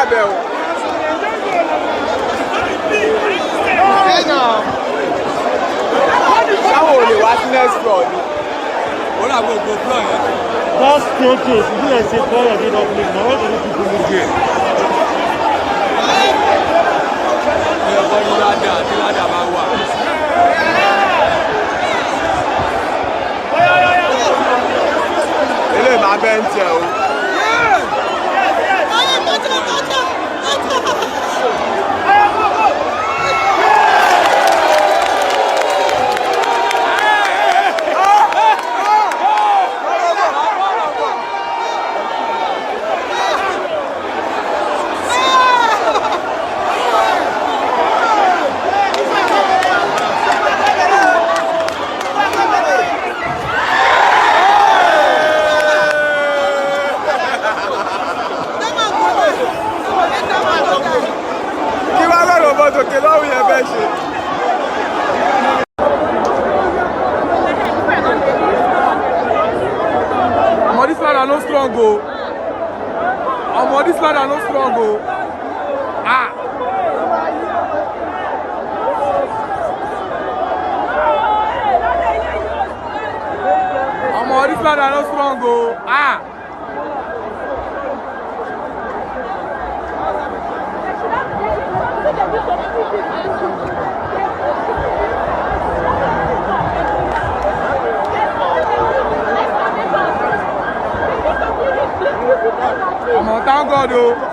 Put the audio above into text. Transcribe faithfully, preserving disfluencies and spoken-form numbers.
Abẹ́ o. Ṣé náà? Ṣáwọn ò lè wá sí next floor ni? Ó rà gbogbo floor yẹn. That's so close. You like say floor dey not play. Now what do people move here? Ẹ kọ́ ní ládà, tí ládà bá wà. Eléyìí máa bẹ́ ń tẹ̀ o. Kí wá lọ́rọ̀ mọ́tò kí lọ́rùn yẹn fẹ́ ṣe? Omo, this ladder no strong o. Omo, this ladder no strong o. Ah. Omo, this ladder no strong o. Ah. Omo, thank God o.